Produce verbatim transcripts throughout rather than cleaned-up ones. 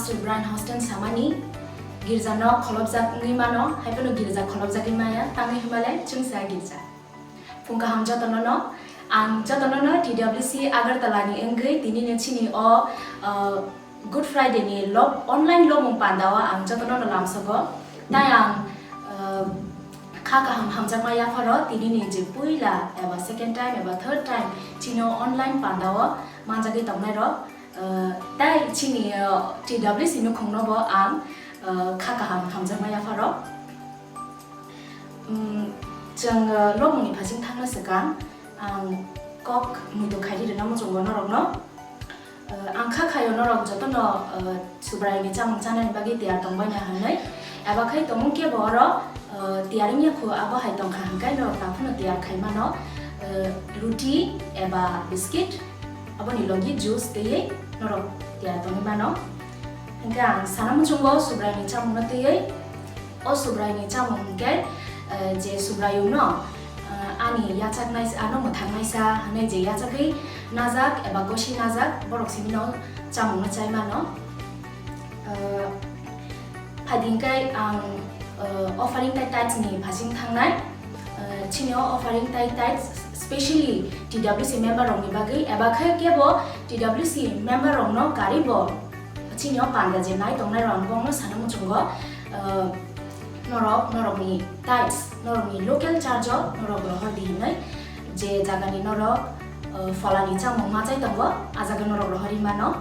Pastor Brian Houston samani, girja no kholopjak wngwi mano, hai phano girja kholopjagwi maya, tangwi hwnba le chwngsa girja. Phung kaham jotono no, ang jotono no T W C Agartala ni wngwi tini ni chini o, uh, Good Friday ni lob-, online lobong panda o ang jotono no lamsogo. Tai ang, uh, kha kaham hamjakma yapharo tini ni je puila eba second time eba third time chini o online panda o manjagwi tongnai rok. Uh, tai chini, uh, T W C nukhung no bo ang, uh, kha kaham hamjakma yapharo. Um, chwng, uh, lobong ni phasing thangna swkang ang kok muitu khairi rwna muchungo norok no. Uh, ang kha khaio norok jotono, uh, Subrai ni chamung chanani bagwi tiyar tongbaina hwnwi. Eba khai tongmung kebo oro, uh, tiyar wngya khu abo hai tongkha hwnkhai norok taphano tiyar khai mano, uh, ruti eba biscuit, aboni logi juice twiwi norok tiyar tongwi mano. Hwnkhe ang sana muchungo Subrai ni chamung no twiwi. O Subrai ni chamung hwnkhe, eh, je Subraiyung no, eh, ani yachaknai, ano mwthangnaisa hwnwi je yachagwi najak eba gosi najak, borok simi no chamung no chai mano. Eh, phaidi hwnkhe ang, eh, offering tai tithes ni phasing thangnai. Eh, chini o offering tai tithes specially T W C member rok ni bagwi eba khe kebo T W C member rok no karibo chini o panda je nai tongnai rok ang bongno sana muchungo, eh, norok, norokni tithes, norokni local church o norok rohor di hinwi je jagani norok, eh, pholani chamung machai tongo, a jaga norok rohorwi mano.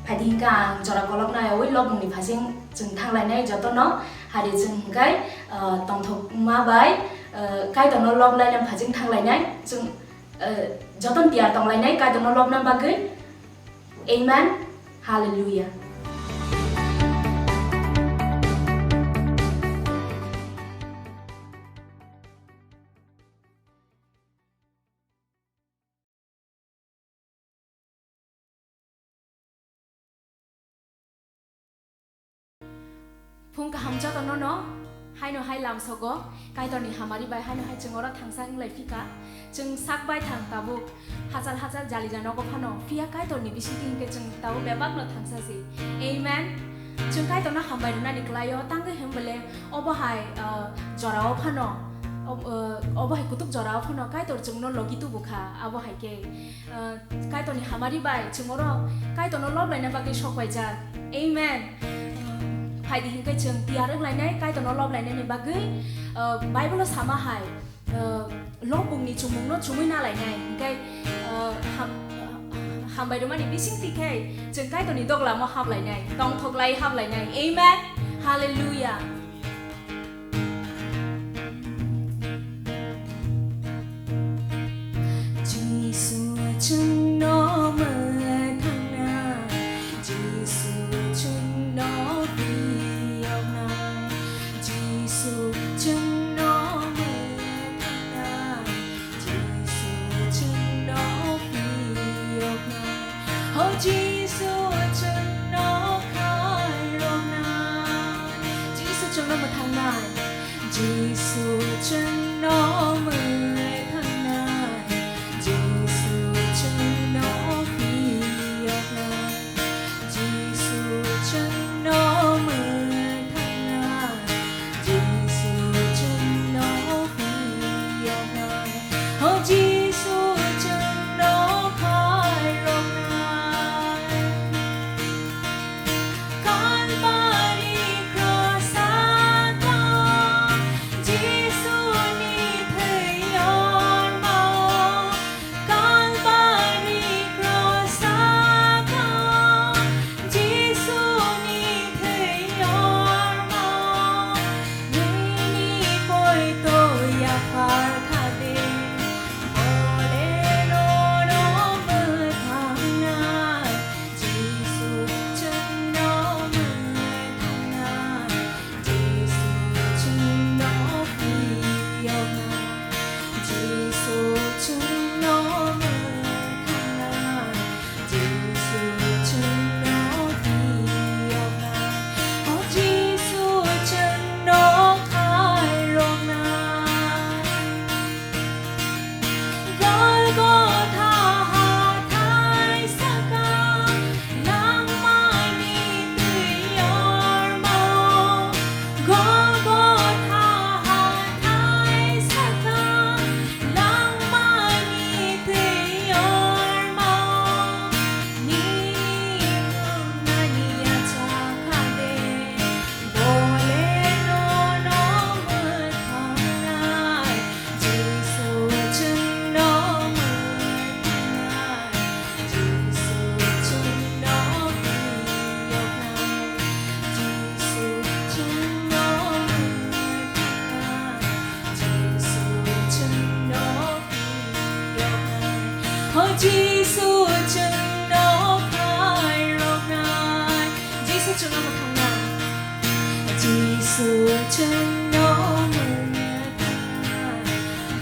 Phaidi hwnkhe ang jora kolok naiwi lobongni phasing chwng thanglainai jotono, hari chwng hwnkhe, eh, tongthokma bai, eh, Kaitorno lob laina phasing thanglainai chwng, eh, jotono tiyar tonglainai Kaitorno lobna bagwi. Amen. Hallelujah. Phung kaham jotono no, haino hai lamsogo, Kaitorni hamari bai haino hai chwng oro thangsa wnglai phika, chwng sak bai thang tabuk, hachal hachal jalija nogo phano, phiya Kaitorni bisingtwi hinkhe chwng tabuk bebakno thangsa se. Amen. Chwng Kaitorno hambai rwnani kwlaio, tangwi hwnbole obo hai, ah, jorao phano, ob-, ah, obo hai kutuk jorao phano Kaitor chwngno logi tubukha, abo hai khe. Ah, Kaitorni hamari bai chwng oro Kaitorno lob laina bagwi sok paijak. Amen. Phaidi hinkhe chwng tiyar wng lainai Kaitorno lob lainani bagwi, ah, Bible-o sama hai, ah, lobongni chumungno chumui na lainai. Hinkhe, ah, ham-, hambai rwmani bisingtwi khe chwng Kaitorni doglamo hap lainai, tongthok lai hap lainai. Amen. Hallelujah. Jisu chwngno mwthangna, Jisu chwngno phiyokna, Jisu chwngno mwthangna, Jisu chwngno phiyokna. O Jisu chwngno khairoknai. Jisu chwngno mwthangnai. Jisu chwngno mwthangnai. Jisu chwngno phiyoknai. Jisu chwngno mwthangnai. Jisu chwngno phiyoknai. O Jisu chwngno khairoknai. Kalbari krosata Jisuni thwiyo Jisu chwngno mwnakha,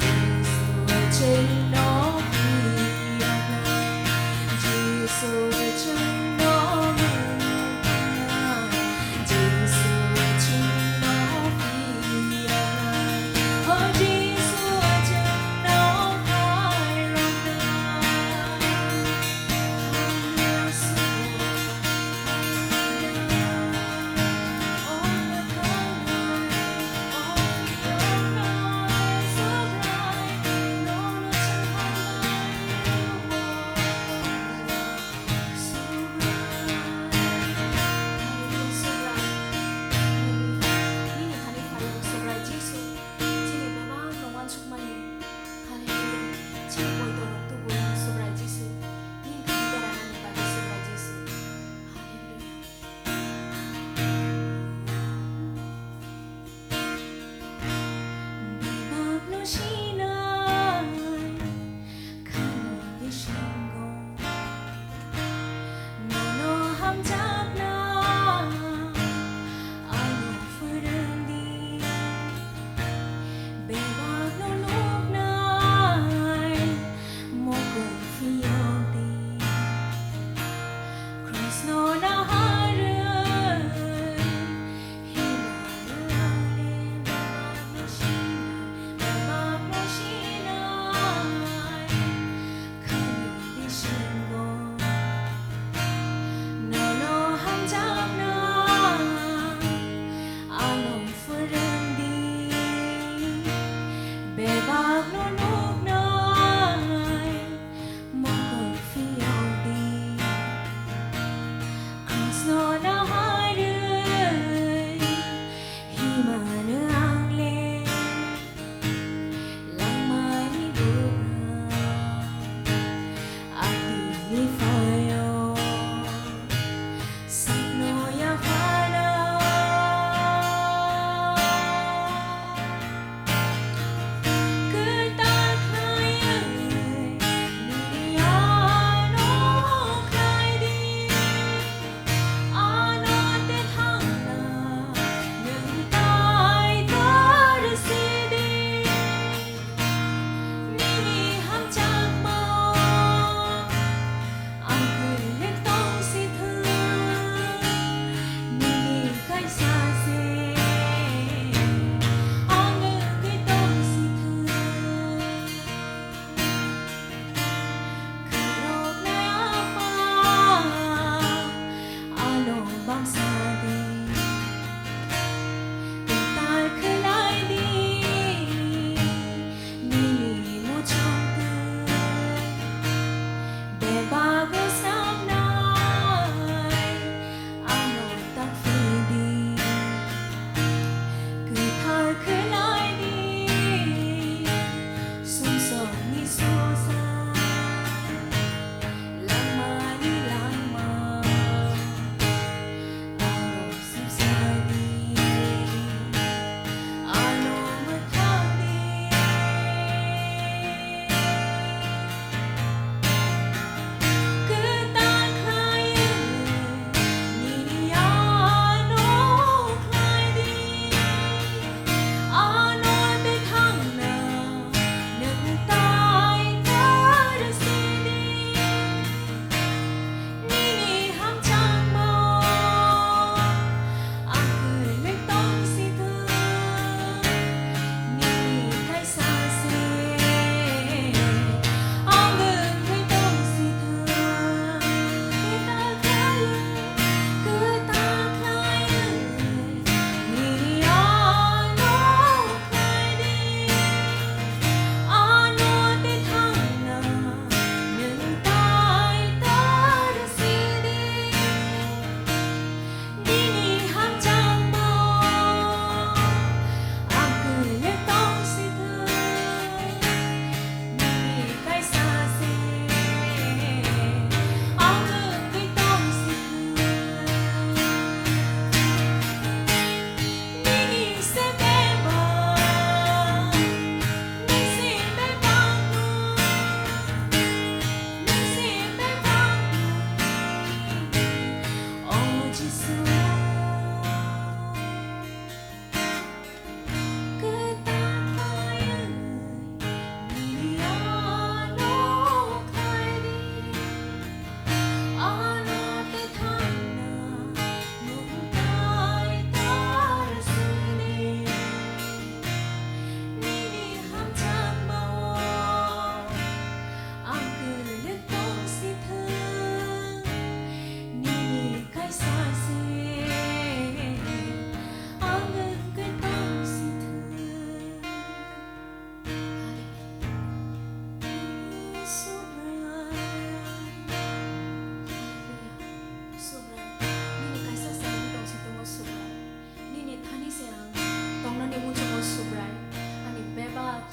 Jisu chwngno phiyokna, Jisu chwngno mwnakha, Jisu chwngno phiyokna, o Jisu chwngno phairokna.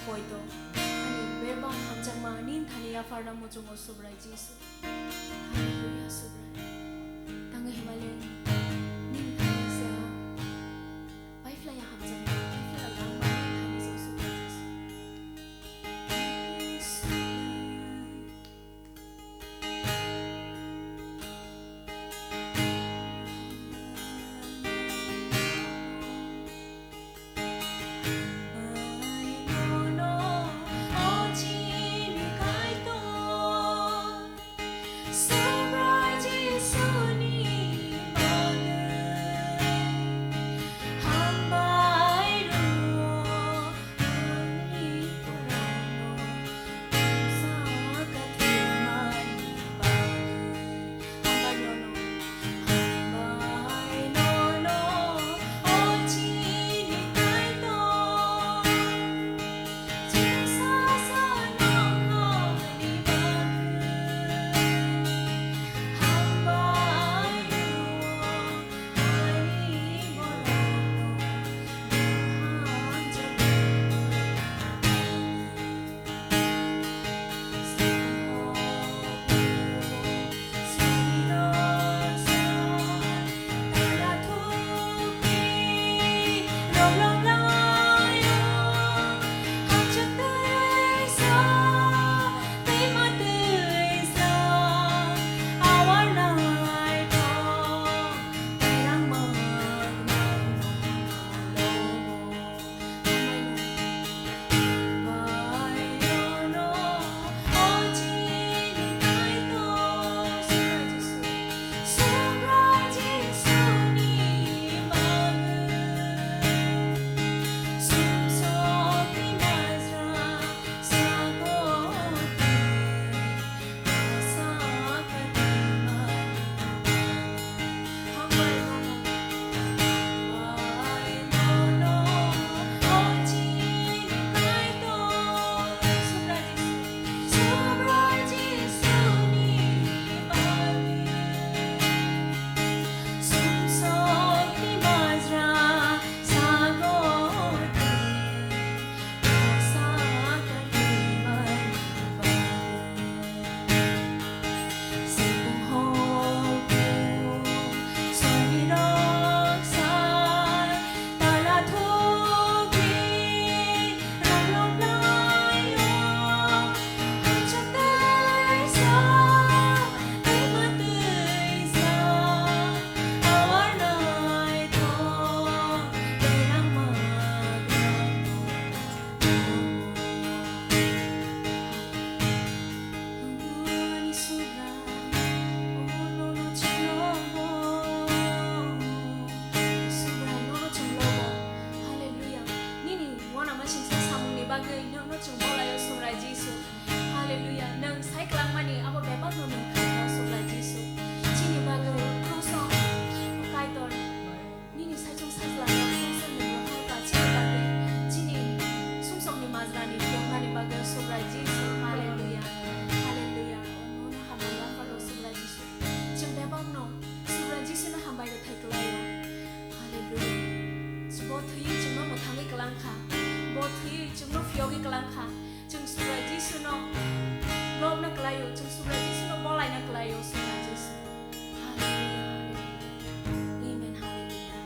poito. Ani bebak hamjakma nini thani yapharna muchungo Subrai Jisu. Hallelujah, Subrai. Tangwi himale nini thani se paiphlaiya hamjakma, paiphlaiya langma nini thani se Subrai Jisu. Hallelujah. Nini uanama singsa samungni bagwi nono chwng bolaio Subrai Jisu. Hallelujah. Nwng sai kwlangmani abo bebakno nwng khaio Subrai Jisu. Chini bagwi kroso Kaitor. Nini saichung sajlano khoroksa ni rohor ka chini bagwi chini sumsokni majrani phiyoknani bagwi Subrai Jisu. Hallelujah. Hallelujah. Nono hambai yapharo Subrai Jisu. Chwng bebakno Subrai Jisuno hambai rwthai kwlaio. Hallelujah. Bo thwiwi chwngno mwthangwi kwlang kha. Bo thwiwi chwngno phiyogwi kwlang kha. Chwng Subrai Jisuno lobna kwlaio, chwng Subrai Jisuno bolaina kwlaio, Subrai Jisu. Hallelujah, hallelujah. Amen, hallelujah.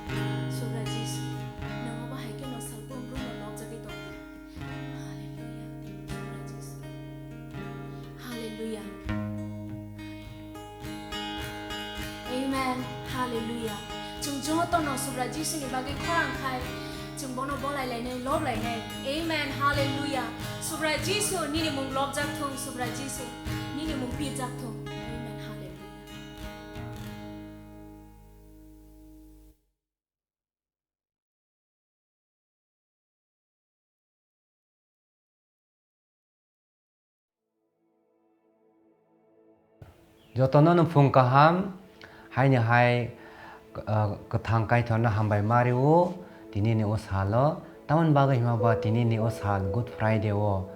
Subrai Jisu, nang obo hai kheno salbrum brumno lobjagwi tongdi. Hallelujah, Subrai Jisu. Hallelujah. Amen. Hallelujah. Chwng jotono Subrai Jisuni bagwi khorang khai chwng bono bolai lainai, lob lainai. Amen. Hallelujah. Subrai Jisu nini mung lobjak thung, Subrai Jisu nini mung pirjak thung. Amen. Hallelujah. Jotono no phung kaham, haini hai, ah, kwthang Kaitorno hambai ma rio, tinini o salo, tamoni bagwi hima ba tinini o sal Good Friday o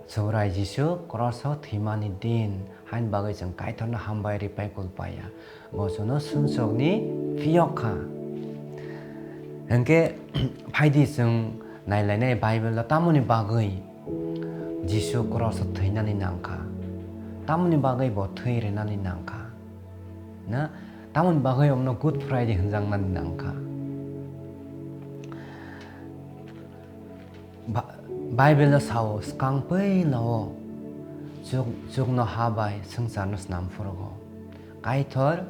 Subrai Jisu cross o thwimani din, haini bagwi chwng Kaitorno hambai ripai kulpaya. Bo chwngno sumsokni phiyok kha. Hwnkhe phaidi chwng Nailainai Bible o tamoni bagwi Jisu cross o thwinani nangkha, tamoni bagwi bo thwi rwnani nangkha, na tamoni bagwi omno Good Friday hwnjaknani nangkha. Ba-, Bible o sao, swkang puila o chuk-, chuknoha bai swngcharno snam phuru o. Kaitor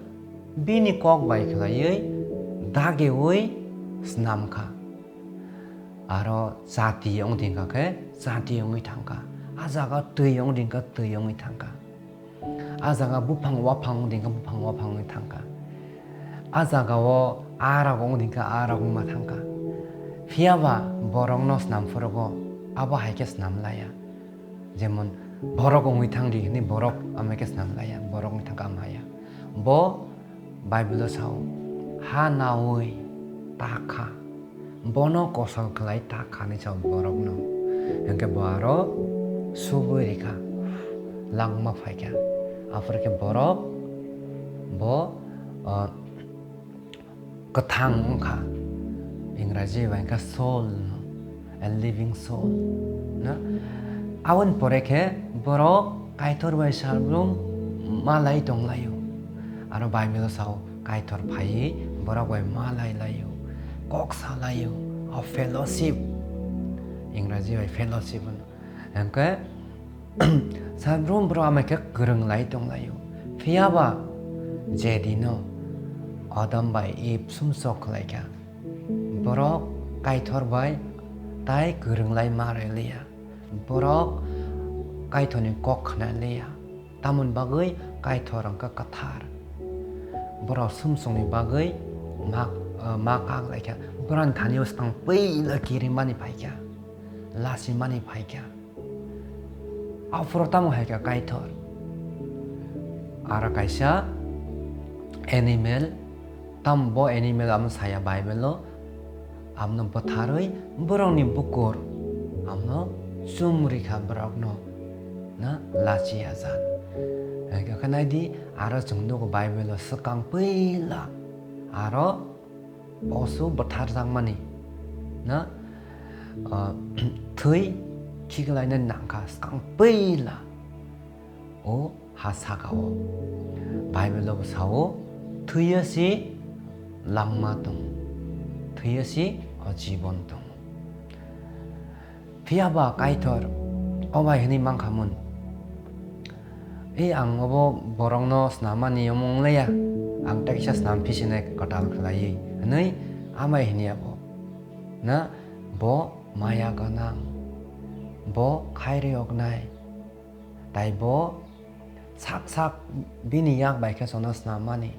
bini kok bai khlaiwi dagiwi snam kha. Aro chati wng dingkha khe chati wngwi thangkha. A jaga twi wng dingkha twi wngwi thangkha. A jaga buphang waphang wng dingkha buphang waphang wngwi thangkha. A jaga o a rok wng dingkha a rok wngma thangkha. Phiya ba borokno snam phuru o abo hai khe snam laiya. Jemon borok wngwi thang di hwnwi borok ama khe snam laiya, borok wngwi thangkha ama ya. Bo Bible o sao, ha naui ta kha, bono kosol khlai ta kha hwnwi sao borokno. Hwnkhe bo aro subui rikha, langma phaikha. Aphuru khe borok bo, ah, kwthang wngkha, Ingraji bai khe soul no, a living soul, na? Aboni pore khe borok Kaitor bai salbrum malai tonglaio. Aro Bible o sao Kaitor phaiwi borok bai malai laio, kok salaio, o fellowship, Ingraji bai fellowship hwno. Hwnkhe, Sabrum borok ama khe kwrwng lai tong laio. Phiya ba je dino Adam bai Eve sumsok khlai kha, borok Kaitor bai tai kwrwng lai ma rw liya. Borok Kaitorni kok khna liya. Tamoni bagwi Kaitor wngkha kwthar. Borok sumsokni bagwi ma, ma kak lai kha. Borokni thani o swkang puila kirimani phai kha, lachimani phai kha. Aphuru tamo hai kha Kaitor? Aro kaisa animal, tamo bo animal amo saya Bible o, amno bwtharwi borokni bukur amno chumri kha borokno, na lachi ya jan. Hai khe nai di, aro chwng nugo Bible o swkang puila aro posu bwtharjakmani, na, ah, thwi khiklainani nangkha swkang puila o ha saka o. Bible o bo sao, "Thwiya si langma tongo, thwiya si o jibon tongo." Phiya ba Kaitor obai hwnwi mankha mun, "Ei, ang obo borokno snamani omo wng laiya, ang teksa snam phisinai kwtal khlaiwi," hwnwi amai hwnwi abo. Na, bo maya gwnang, bo khairiyoknai, tai bo sak sak bini yak bai khe chwngno snamani,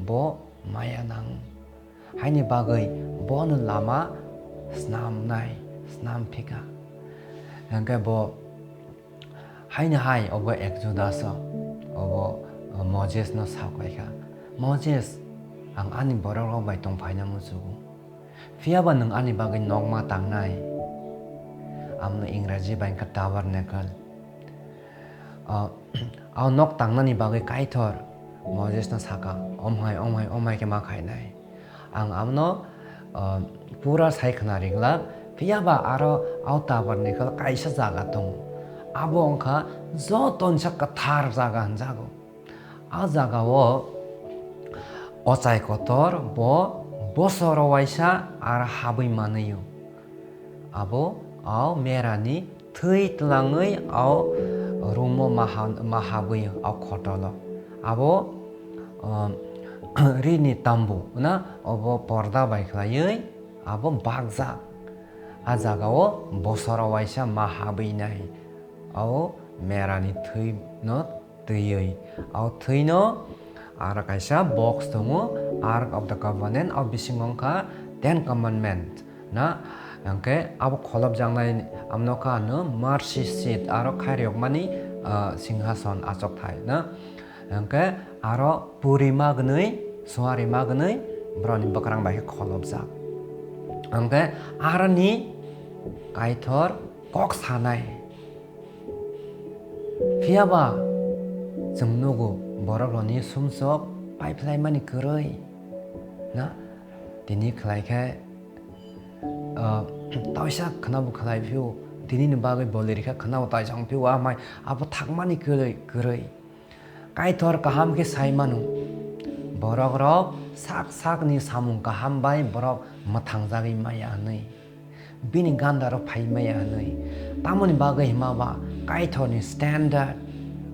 bo maya nango. Haini bagwi bono lama snamnai, snam phika. Hwnkhe bo haini hai obo Exodus o, obo, o, Moses no saklaikha, "Moses, ang ani borok rok bai tongphaina muchugo. Phiya ba nwng ani bagwi nokma tangnai." Amno Ingraji bai wngkha tabernacle. O, o nok tangnani bagwi Kaitor Moses no saka, "Omhai, omhai, omhai khe ma khainai. Ang amno, o, pura sai khna ringlak, phiya ba aro o tabernacle kaisa jaga tongo. Abo wngkha joto ni sak kwthar jaga hwnjago. A jaga o ochai kotor bo bosoro waisa aro habwi manwi o." Abo o merani thwi tlangwi o room o maha-, mahabwi o khotolo. Abo, um, rini tambu na obo porda bai khlaiwi abo bakjak. A jaga o bosoro waisa mahabwi nai o merani thwi no twiwi. O thwino aro kaisa box tongo, Ark of the Covenant, o bisingo wngkha Ten Commandment na, hwnkhe abo kholopjaknai amno kha ano mercy seat, aro khairiyokmani, ah, singhason achukthai na, hwnkhe aro puri magwnwi, suari magwnwi borokni bwkrang bai khe kholopjak. Hwnkhe aroni Kaitor kok sanai. Phiya ba chwng nugo, borok rokni sumsok paiphlaimani kwrwi na, tini khlai khe, ah, taisa khwnabo khlai phio, tinini bagwi boli rikha khwnabo taisa wng phio, amai abo thakmani kwrwi, kwrwi. Kaitor kaham khe sai mano, borok rok sak sakni samung kaham bai borok mwthangjagwi maya hwnwi, bini ganda rok phai maya hwnwi. Tamoni bagwi hima ba Kaitorni standard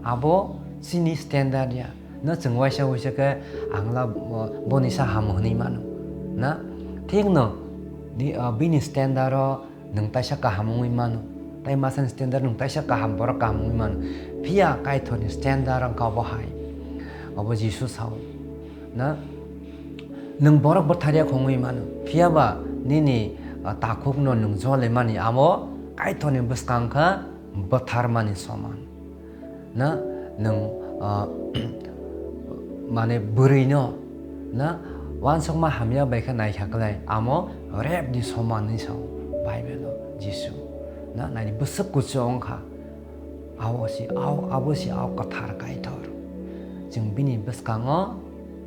abo chini standard ya. No chwng waisa waisa khe ang la bo-, boni sa ham hwnwi mano. Na? Thik no, di, ah, bini standard o nwng taisa kaham wngwi mano. Tai masani standard nwng taisa kaham, borok kaham wngwi mano. Phiya Kaitorni standard wngkha obo hai. Obo Jisu sao. Na? Nwng borok bwtharya khongwi mano. Phiya ba nini, ah, takhukno nwng jole mani abo Kaitorni bwskang kha bwtharmani soman. Na nwng, ah, mane bwrwino na wansukma hamya bai khe naikha klai, amo rep ni soman ni sao Bible o Jisu. Na naini bwswk kuchuk wngkha. Abo si, ao, abo si ao kwthar Kaitor. Chwng bini bwskango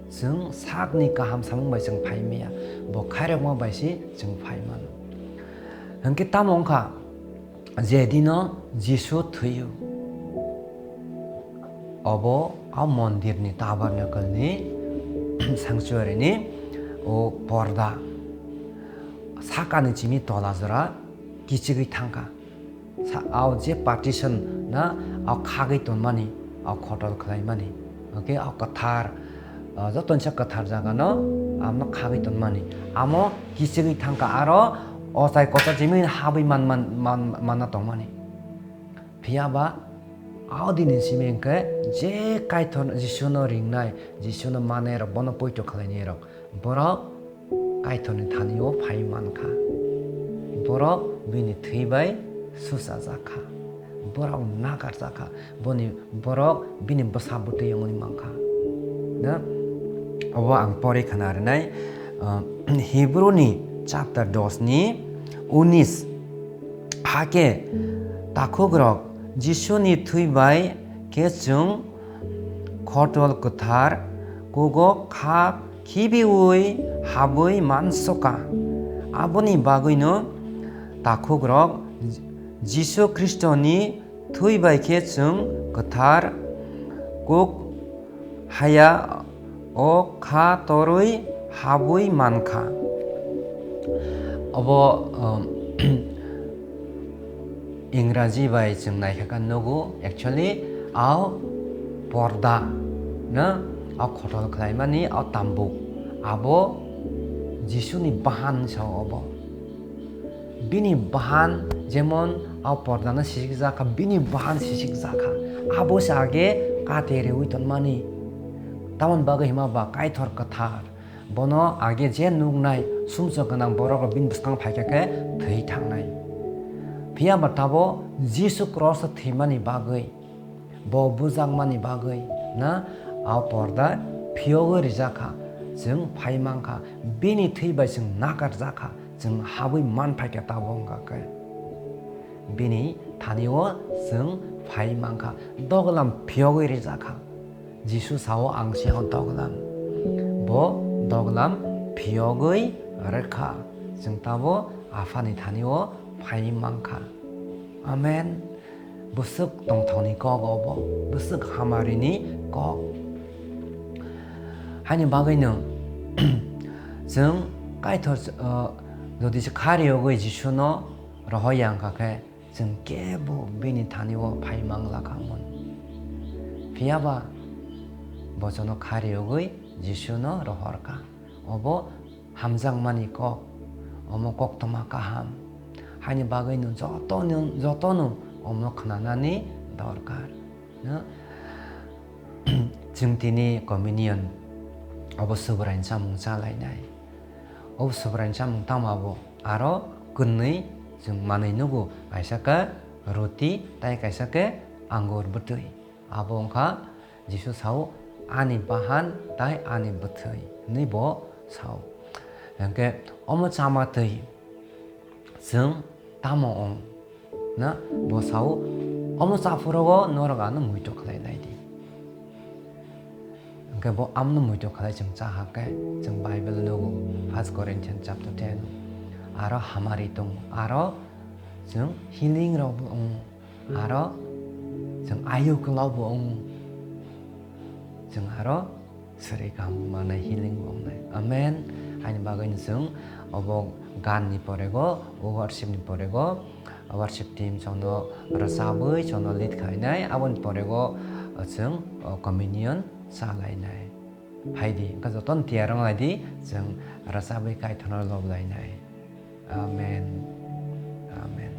chwng sakni kaham samung bai chwng phai maya. Bo khairokma bai si chwng phai mano. Hwnkhe tamo wngkha? Je dino Jisu thwiyo, obo a mondirni tabernacle ni sanctuary ni o porda sakani chini tola jora kichigwi thangkha. Sa-, ao je partition na ao khagwi tonmani, ao khotol khlaimani, hwnkhe ao kwthar, ah, jotono se kwthar jagano amno khagwi tonmani. Amo kichigwi thangkha, aro ochai kochar jemini habwi man, man, man, manna tongmani. Phiya ba ao dini simi hwnkhe je Kaitor Jisuno ringnai, Jisuno manai rok, bono poito khlainai rok, borok Kaitorni thani-o phai mankha. Borok bini thwi bai suchajak kha. Borok nakarjak kha. Boni borok bini bwsa bwtwi wngwi mankha. Na? Obo ang pori khna rinai, ah, Hebrew ni chapter dos ni unis. Hakhe takhukrok Jisuni thwi bai khe chwng khotol kwthar kugo kha khibiui habui mansoka. Aboni bagwino takhukrok Jisu Khristoni thwi bai khe chwng kwthar kuk haya o kha torwi habwi mankha. Obo, um, Ingraji bai chwng naikha khe nugo, actually, ao porda, no? Ao khotol khlaimani, ao tambuk. Abo Jisuni bahan sao obo. Bini bahan, jemon, ao pordano sisikjak kha, bini bahan sisikjak kha. Abo se age kate reui tonmani. Tamoni bagwi hima ba Kaitor kwthar. Bono age je nuknai sumsok gwnang borok rok bini bwskang phaikha khe thwi thangnai. Phiya ba tabo Jisu cross o thwimani bagwi, bo bujakmani bagwi na a porda phiyogwi rijak kha, chwng phai mankha, bini thwi bai chwng nakarjak kha, chwng habwi man phaikha tabo wngkha khe. Bini thani-o chwng phai mankha, doglam phiyogwi rijak kha. Jisu sao, "Ang se o doglam." Bo doglam phiyogwi rwkha. Chwng tabo Aphani thani-o phai mankha. Amen. Bwswk tongthokni kok obo, bwswk hamarini kok. Haini bagwino chwng Kaitor, uh, jodi se kha riyogwi Jisuno rohor ya wngkha khe, chwng kebo bini thani-o phai mangla kha hwn. Phiya ba bochono kha riyogwi Jisuno rohor kha. Obo hamjakmani kok, omo koktwma kaham. Haini bagwino jotono, jotono omo khnanani dorkar. No? Chwng tini communion, obo Subraini chamung chalainai. Obo Subraini chamung tamo abo? Aro kwnwi chwng manwi nugo, kaisa khe roti tai kaisa khe angur bwtwi. Abo wngkha Jisu sao, "Ani bahan tai ani bwthwi," hwnwi bo sao. Hwnkhe omo chama twi chwng tamo wng? Na, bo sao, "Omo chaphurogo norok ano muitu khlai lai di." Hwnkhe bo amno muitu khlai chwng cha ha khe, chwng Bible nugo, First Corinthians chapter ten. aro hamari tongo, aro chwng healing rok bo wngo, aro chwng ayuk lok bo wngo, chwng aro swrwi kaham manai, healing bo wngnai. Amen. Haini bagwi no chwng obo gan ni porego, worship ni porego, worship team chwngno rwchabwi chwngno lead khlainai, aboni porego chwng communion chalainai. Phaidi, wngkha jotono tiyar wng laidi, chwng rwchabwi Kaitorno lob lainai. Amen. Amen.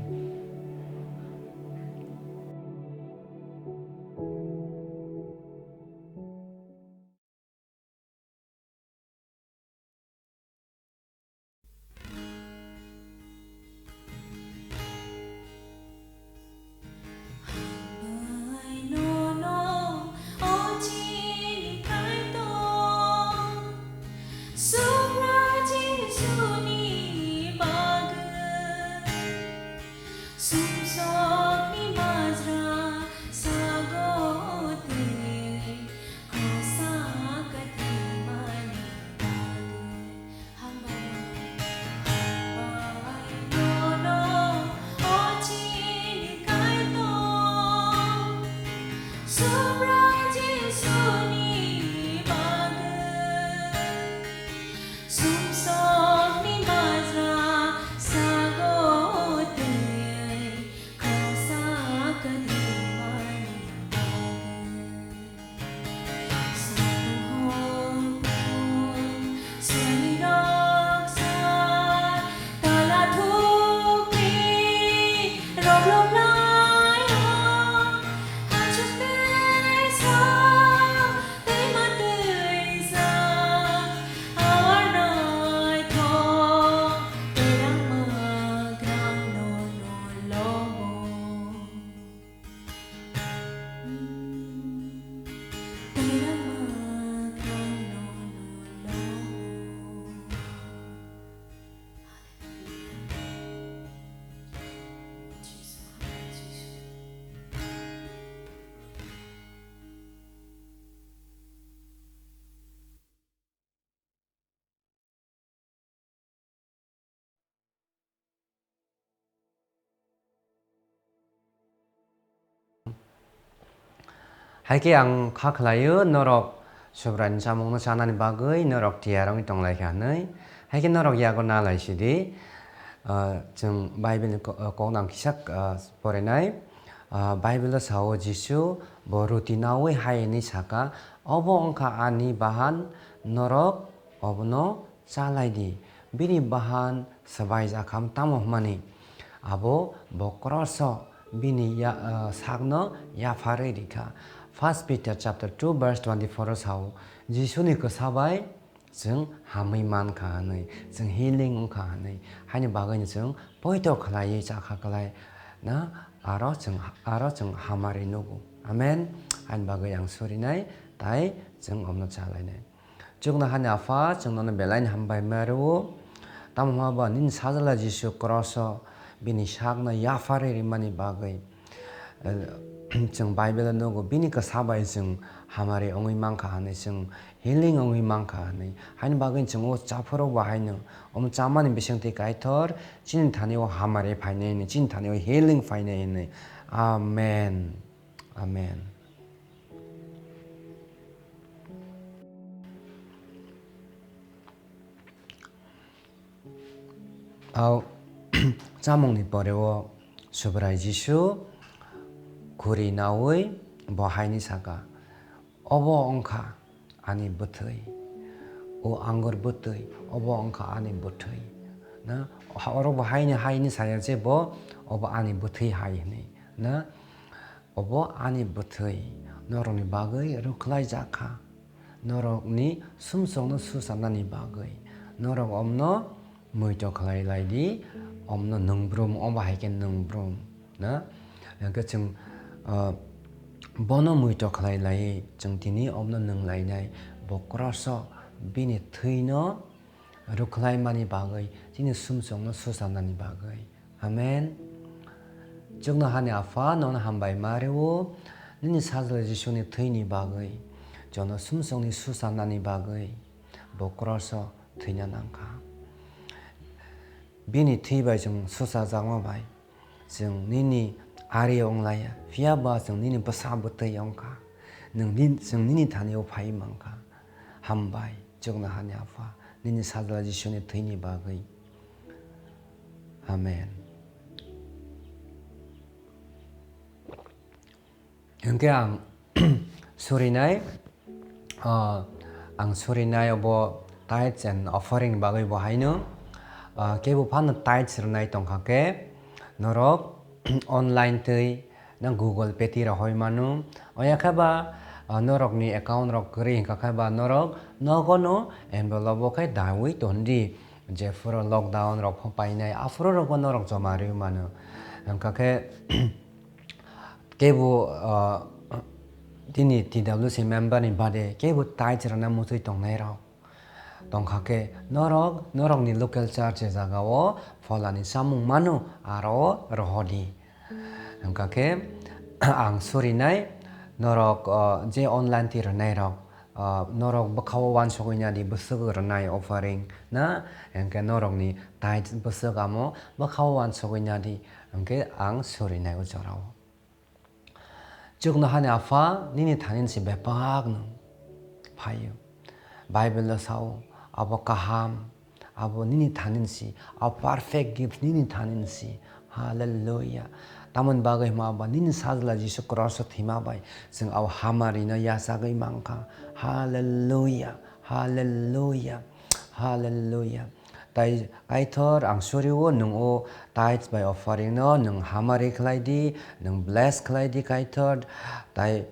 Hai khe ang kha khlaio, norok Subraini chamungno chanani bagwi norok tiyar wngwi tong lai kha hwnwi. Hai khe norok yago na lai sidi, ah, chwng Bible ni ko-, ah, kokno ang kisa, ah, porinai. Ah, Bible o sao, Jisu bo ruti naui hai hwnwi saka, "Obo wngkha ani bahan, norok obono cha lai di." Bini bahan swbaijak ham tamo hwnmani? Abo bo cross o bini ya-, ah, sakno yapharwi rikha. First Peter chapter two verse twenty-four o sao, Jisuni kwsa bai chwng hamwi man kha hwnwi, chwng healing wng kha hwnwi, haini bagwino chwng poito khlaiwi cha kha klai na, aro chwng, aro chwng hamari nugo. Amen. Haini bagwi ang surinai, tai chwng omno cha lainai. Chuknohani Apha, chwng nono belaini hambai ma rwo. Tamo hwnba nini Sajla Jisu cross o bini sakno yapharwi rimani bagwi, eh, chwng Bible o nugo, bini kwsa bai chwng hamari wngwi mankha hwnwi, chwng healing wngwi mankha hwnwi. Haini bagwi chwng o chaphuru bo haino omo chamani bisingtwi Kaitor chini thani o hamari phainai hwnwi, chini thani o healing phainai hwnwi. Amen. Amen. Au chamungni pore o Subrai Jisu khuri naui bo haini saka, "Obo wngkha ani bwthwi, o angur bwtwi, obo wngkha ani bwthwi." Na, oro bo haini, haini saya je bo, "Obo ani bwthwi hai," hwnwi. Na, obo ani bwthwi norokni bagwi rwkhlaijak kha. Norokni sumsokno sucharnani bagwi norok omno muitok khlai lai di, omno nwngbrum, obo hai khe nwngbrum, na? Hwnkhe chwng, ah, bono muitok khlai lai, chwng tini omno nwng lainai, bo cross o bini thwino rwkhlaimani bagwi, chini sumsokno sucharnani bagwi. Amen. Chuknohani Apha, nono hambai ma rwo, nini Sajla Jisuni thwini bagwi, jono sumsokni sucharnani bagwi bo cross o thwina nangkha. Bini thwi bai chwng suchajakma bai chwng nini ari wnglaiya, phiya ba chwng nini bwsa bwtwi wngkha, nwng nin-, chwng nini thani-o phai mankha. Hambai, chuknohani Apha, nini Sajla Jisuni thwini bagwi. Amen. Hwnkhe ang surinai, ah, ang surinai obo tithes and offering bagwi bo haino, ah, kebo phano tithes rwnai tongkha khe norok online twi na Google Pay twi rohoi mano. Oyakhe ba, ah, norokni account rok kwrwi hwnkha khe ba norok nogono envelope o khe daui tondi, jephuru lockdown rok pho painai aphuru rokbo norok joma rwi mano. Hwnkha khe, kebo, ah, tini T W C member ni bade kebo tithes rwna muchwi tongnai rok tongkha khe norok, norokni local church jagao pholani chamung mano aro rohodi. Hwnkha khe ang surinai norok, ah, je online twi rwnai rok, ah, norok bwkhao uansugwi nadi bwswk rwnai offering na, hwnkhe norokni tithes bwswk amo bwkhao uansugwi nadi, hwnkhe ang surinai o jorao. Chuknohani Apha, nini thanin si bebak nwng phaio. Bible o sao, abo kaham, abo nini thanin si, abo perfect gift nini thanin si. Hallelujah. Tamoni bagwi hima ba nini Sajla Jisu cross o thwima bai chwng abo hamarino yachagwi mankha. Hallelujah. Hallelujah. Hallelujah. Tai Kaitor, ang surio, nwng o tithes bai offering no nwng hamari khlai di, nwng bless khlai di Kaitor, tai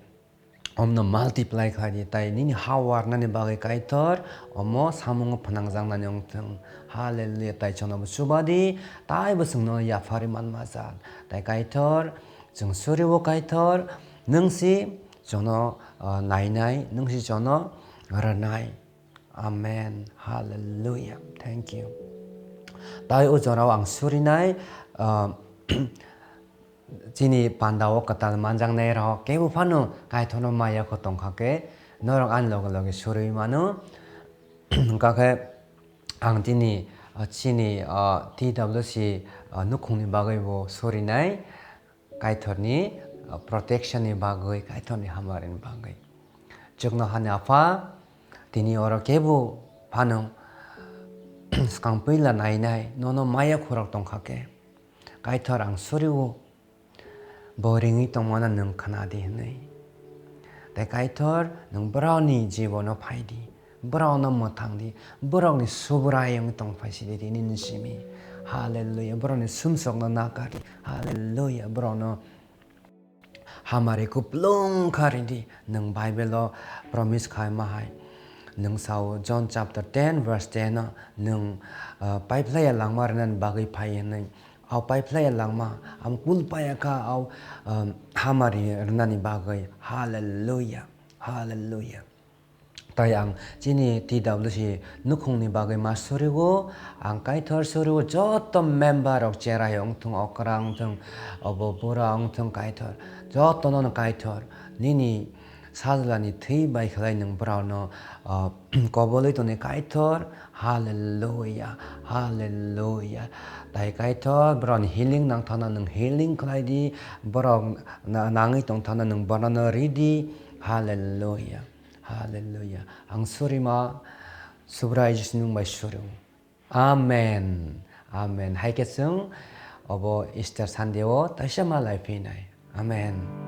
omno multiply khlai di, tai nini ha warnani bagwi Kaitor, omo samungo phnangjaknani wngthwng. Hallelujah, tai chwngno bo chuba di, tai bo chwngno yapharwi manma jan. Tai Kaitor, chwng surio Kaitor, nwng si chwngno, ah, nainai, nwng si chwngno rwnai. Amen. Hallelujah. Thank you. Tai o jorao ang surinai, ah, chini pandao kwtal manjaknai rok kebo phano Kaitorno maya kho tongkha khe norok ani loge loge surwi mano. Hwnkha khe ang tini, ah, chini, ah, T W C, ah, nukhungni bagwi bo surinai. Kaitorni, uh, protection ni bagwi, Kaitorni hamari ni bagwi. Chuknohani Apha, tini oro kebo phano swkang puila nainai, nono maya khorok tongkha khe, Kaitor ang surio, bo ringwi tongmano nwng khna di hwnwi. Tai Kaitor, nwng borokni jibono phai di. Borokno mwthang di, borokni Subrai wngwi tong phai si di, nini simi. Hallelujah. Borokni sumsokno nakar di. Hallelujah. Borokno hamari kuplung kha ri di. Nwng Bible o promise khaima hai. Nwng sao John chapter ten verse ten o nwng, ah, paiphlaiya langma rwnani bagwi phai hwnwi. Au paiphlaiya langma, ang kul paya kha, au, ah, hamari rwnani bagwi. Hallelujah. Hallelujah. Tai ang chini T W C nukhungni bagwi ma surigo, ang Kaitor surigo, joto member rok cherai wngthung, okra wngthung, obo bura wngthung Kaitor, jotono no Kaitor nini sajlani thwi bai khlai nwng borokno, ah, kobolwi tongni Kaitor. Hallelujah, hallelujah. Tai Kaitor borokni healing nangthana nwng healing khlai di, borok na-, nangwi tongthana nwng borokno ri di. Hallelujah. Hallelujah. Ang surima Subrai Jisu nwng bai suru. Amen. Amen. Hai khe chwng obo Easter Sunday o taisa ma lai phinai. Amen.